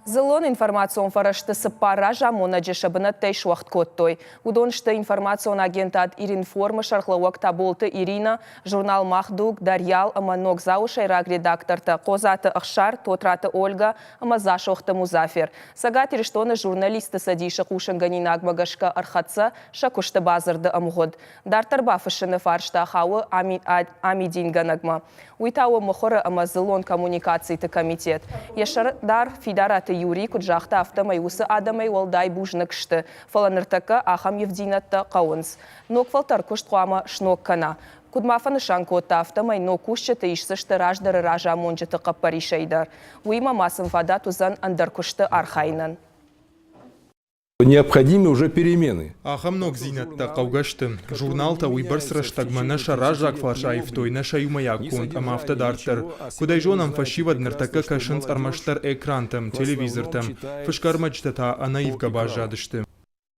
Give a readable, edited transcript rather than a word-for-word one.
Дзыллон информацион фӕрӕзты цыппар разамонӕджы сӕ бынӕттӕй суӕгъд кодтой. Уыдон сты информацион агентад Иринформ-ы сӕргълӕууӕг Таболты Ирина, журнал Мах дуг, Дарьял ӕмӕ Ногдзау-ы сӕйраг редактортӕ Хъодзаты Ӕхсар, Тотраты Ольгӕ ӕмӕ Дзасохты Музафер. Цӕгат Ирыстоны журналистты цӕдисы хъусынгӕнинагмӕ гӕсгӕ ӕрхӕццӕ сӕ куысты бадзырды ӕмгъуыд. Дарддӕр бафыссыны фарста хауы амидингӕнӕгмӕ. Уый та у мыхуыры ӕмӕ дзыллон коммуникациты комитет. Йӕ сӕрдар Фидараты Юрий куыд загъта, афтӕмӕй уыцы адӕмӕй уӕлдай бузныг сты, фӕлӕ ныртӕккӕ ахӕм ивддзинӕдтӕ хъӕуынц. Ног фӕлтӕр куыст хъуамӕ сног кӕна. Куыд ма фӕнысан кодта, афтӕмӕй ног кусджыты исдзысты раздӕры разамонджыты хъӕппӕрисӕй дӕр. Уыимӕ ма сын фадат уыдзӕн ӕндӕр куысты архайынӕн. Необходимы уже перемены. Ахӕм ногдзинӕдтӕ хъӕугӕ сты. Журналтӕ уыйбӕрц рӕстӕгмӕ нӕ сӕ раззаг фарс аивтой, нӕ сӕ иумӕйаг конд ӕмӕ афтӕ дарддӕр. Куыд ӕй зонӕм, фӕсивӕд ныртӕккӕ кӕсынц ӕрмӕстдӕр экрантӕм, телевизортӕм, фысгӕ ӕрмӕджытӕ та ӕнӕивгӕ баззадысты.